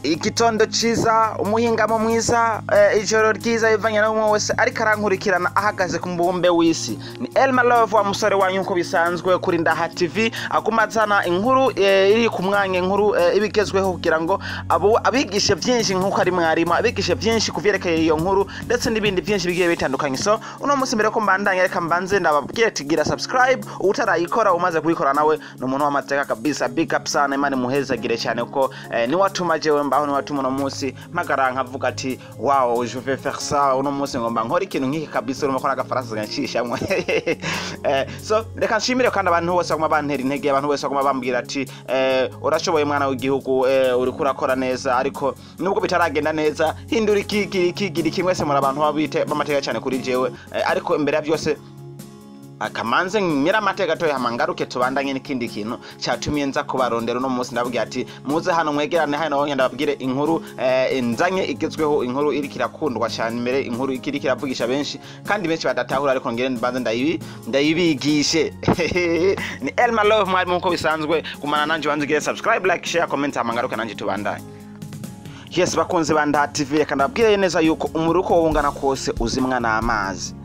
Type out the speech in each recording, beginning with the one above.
Igitondo ciza, umuhingamo mwiza, ijoro ryiza, bivanye n'umwe wese ariko arankurikirana ahagaze ku mubumbe w'isi. Ni Elma Love, wa musore wanyu, nkuko bisanzwe kuri Ndaha TV, aguma azana inkuru iri ku mwanya, inkuru ibigezweho, kugira ngo abo abigishe byinshi nkuko ari mwarimu, abigishe byinshi ku vyerekeye iyo nkuru ndetse n'ibindi byinshi bigiye bitandukanye. So uno munsi, mbere ko mbandanya, reka mbanze ndababwire tugira subscribe utarayikora. Umaze kuyikora nawe ni umuntu w'amateka kabisa. Big up sana, Imana imuhezagire cyane, kuko ni watuma jewe mbaho, ni watuma uno munsi mpagara nkavuga ati: "Wow, je vais faire ça." Uno munsi ngomba nkora ikintu nk'iki kabisa. Urimo ko n'agafaransa ncishamwe. So reka nshimire kandi abantu bose baguma bantera intege, abantu bose baguma bambwira ati: "Urashoboye mwana w'igihugu, uriko urakora neza, ariko nubwo bitaragenda neza, hindura iki, iki, iki, gira iki." Mwese muri abantu babite b'amateka cyane kuri jewe. Ariko imbere ya byose, akamanze nyira amateka gatoya, hama ngaruke tubandanye n'ikindi kintu cyatumye nza kubarondera uno munsi. Ndababwira ati: "Muze hano, mwegerane hano, ndababwire inkuru nzanye igezweho, inkuru iriko irakundwa cyane imbere, inkuru ikiriko iravugisha benshi kandi benshi badatahura, ariko ngire mbanze ndayibigishe." Ni Elma Love mwarimu, nkuko bisanzwe. Gumana nanje, banze ugire subscribe, like, share, comment, hama ngaruke nanje tubandanye. Yes, bakunzi ba Ndaha TV, reka ndababwire neza yuko umuriro uko wungana kose uzimwa n'amazi.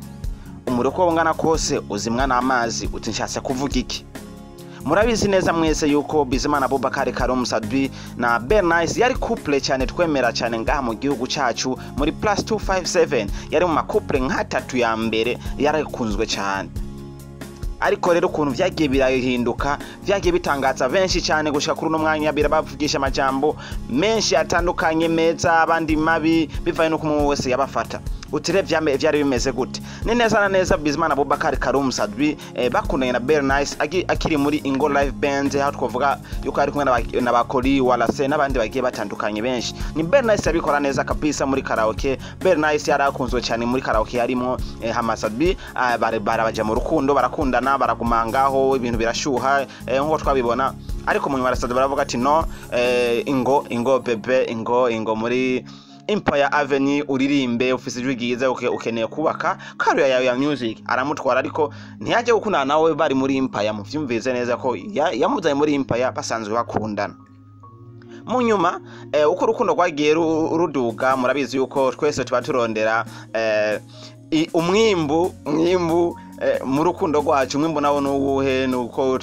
Umuriro uko wungana kose uzimwa n'amazi. Uti: "Nshatse kuvuga iki?" Murabizi neza mwese yuko Bizimana Abubakar Karume Sat-B na Bernice yari couple cyane twemera cyane ngaha mu gihugu cyacu muri plus 257. Yari mu ma couple nk'atatu ya mbere, yarakunzwe cyane. Ariko rero ukuntu vyagiye birahinduka, vyagiye bitangaza benshi cyane. Gushika kuri uno mwanya birabavugisha amajambo menshi atandukanye, meza, abandi mabi, bivanye n'uko umwe wese yabafata. Utire vyari bimeze gute? Ni neza na neza Bizimana Abubakar Karume Sat-B bakundanye na Bernice akiri muri Ingo Live Band, aho twavuga yuko ari kumwe na bakori Walase n'abandi bagiye batandukanye benshi. Ni Bernice yabikora neza kabisa muri karaoke. Bernice yari akunzwe cyane muri karaoke harimo hama Sat-B barabaja mu rukundo, barakundana, baraguma ngaho, ibintu birashuha nkuko twabibona. Ariko mu nyuma Sat-B baravuga ati: "No, ingo, ingo bébé, ingo, ingo muri Empire Avenue uririmbe, ufise ijwi ryiza, ukeneye kubaka career yawe ya music." Aramutwara, ariko ntiyaje gukundana nawe bari muri Empire. Muvyumvise neza ko yamuzanye muri Empire basanzwe bakundana. Mu nyuma uko urukundo rwagiye ruduga, murabizi yuko twese tuba turondera umwimbu mu rukundo rwacu. Umwimbu nawo nuwuhe? Nuko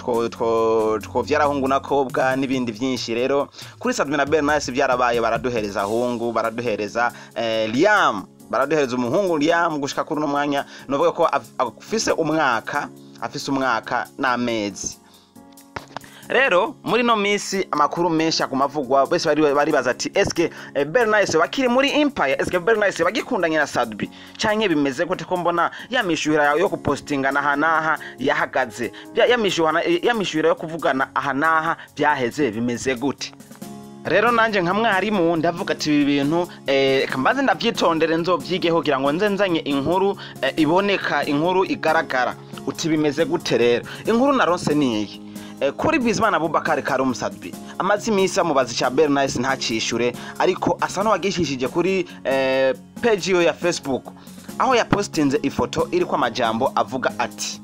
twovyara hungu nakobwa n'ibindi vyinshi. Rero kuri Sat-B na Bernice byarabaye, baraduhereza hungu, baraduhereza Liam, baraduhereza umuhungu Liam. Gushika kuri uno mwanya novuga ko afise umwaka n'amezi. Rero muri no minsi amakuru menshi aguma avugwa, bose bari baribaza ati: "Eske Bernice bakiri muri Empire? Eske Bernice bagikundanye na Sat-B canke bimeze gute? Ko mbona ya mishuhira yo kupostingana aha n'aha yahagaze, ya mishuhira yo kuvugana aha n'aha byaheze, bimeze gute?" Rero nanje nka mwarimu ndavuga ati: "Ibi bintu reka mbanze ndavyitondere, nzovyigeho kugira ngo nze nzanye inkuru iboneka, inkuru igaragara." Uti: "Bimeze gute?" Rero inkuru naronse niyi. Kuri Bizimana Abubakar Karume Sat-B, amaze iminsi amubaza icya Bernice ntacishure, ariko asa n'uwagishishije kuri page yiwe ya Facebook, aho yapostinze ifoto iriko amajambo avuga ati: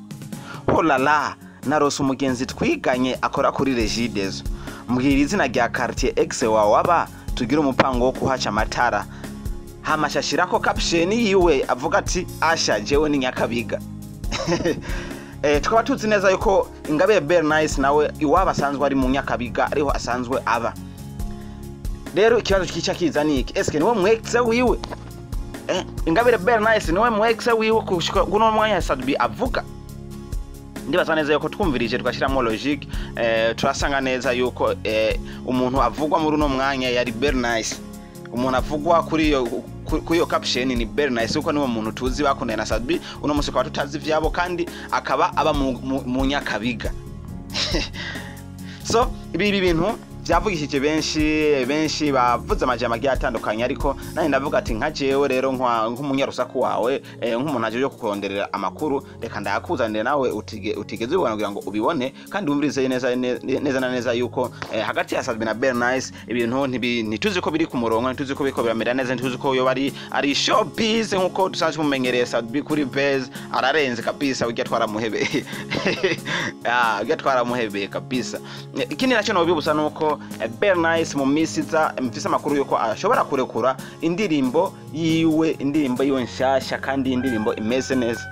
"Holala, narose umugenzi twiganye akora kuri Regideso, mbwira izina rya quartier ex wawe aba, tugire umupango wo kuhaca amatara." Hama ashashirako caption yiwe avuga ati: "Asha, jewe ni Nyakabiga." Tukaba tuzi neza yuko Ingabire Bernice nawe iwabo asanzwe ari mu Nyakabiga, ariho asanzwe aba. Rero ikibazo kica kiza ni iki: eske niwe mu ex wiwe? Ingabire Bernice niwe mu ex wiwe kushika kuno mwanya Sat-B avuga? Ndibaza neza yuko twumvirije, tugashyiramo logique, turasanga neza yuko umuntu avugwa muri uno mwanya yari Bernice. Umuntu avugwa kuri iyo caption ni Bernice, kuko niwe muntu tuzi bakundanye na Sat-B. Uno munsi tukaba tutazi ivyabo, kandi akaba aba mu Nyakabiga. So ibi bintu byavugishije benshi, benshi bavuze amajambo agiye atandukanye. Ariko nanjye ndavuga ati: "Nka jewe rero nk'umunyarusaku wawe, nk'umuntu aje kukuronderera amakuru, reka ndayakuzanire nawe utigeze ubibona kugira ngo ubibone kandi wumvirize neza neza na neza yuko hagati ya Sat-B na Bernice ibintu ntituzi ko biri ku murongo, ntituzi ko biriko biramera neza, ntituzi ko yoba ari showbiz nkuko dusanzwe mumenyereye. Sat-B kuri base ararenze kabisa, ujya twaramuhebeye, ujya twaramuhebeye kabisa." Ikindi nacyo nobibutsa nuko yuko Bernice mu minsi iza mfise amakuru yuko ashobora kurekura indirimbo yiwe, indirimbo yiwe nshasha, kandi indirimbo imeze neza.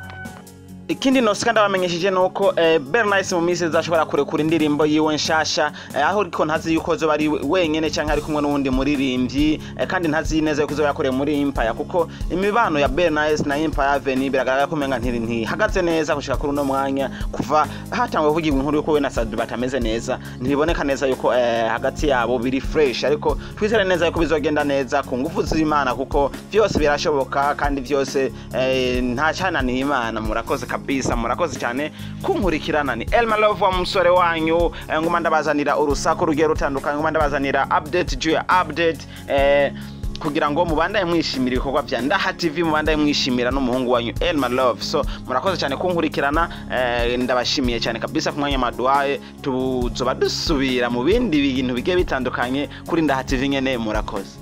Ikindi nosika ndabamenyesheje nuko Bernice mu minsi izashobora kurekura indirimbo yiwe nshasha, aho ariko ntazi yuko zoba ari wenyene canke ari kumwe n'uwundi muririmbyi, kandi ntazi neza yuko izoba yakorewe muri Empire, kuko imibano ya Bernice na Empire Avenue biragaragara ko umenga ntihagaze neza gushika kuri uno mwanya. Kuva hatangwa kuvugirwa inkuru yuko we na Sadu batameze neza, ntibiboneka neza yuko hagati yabo biri fresh, ariko twizere neza yuko bizogenda neza ku ngufu z'Imana, kuko vyose birashoboka kandi vyose nta cananiye Imana. Murakoze kabisa, murakoze cyane kunkurikirana. Ni Elma Love wa musore wanyu, nguma ndabazanira urusaku rugiye rutandukanye, nguma ndabazanira update juu ya update, kugira ngo mubandaye mwishimira ibikorwa vya Ndaha TV, mubandaye mwishimira n'umuhungu wanyu Elma Love. So murakoze cyane kunkurikirana, ndabashimiye cyane kabisa ku mwanya maduhaye. Tuzoba dusubira mu bindi bintu bigiye bitandukanye kuri Ndaha TV nyene. Murakoze.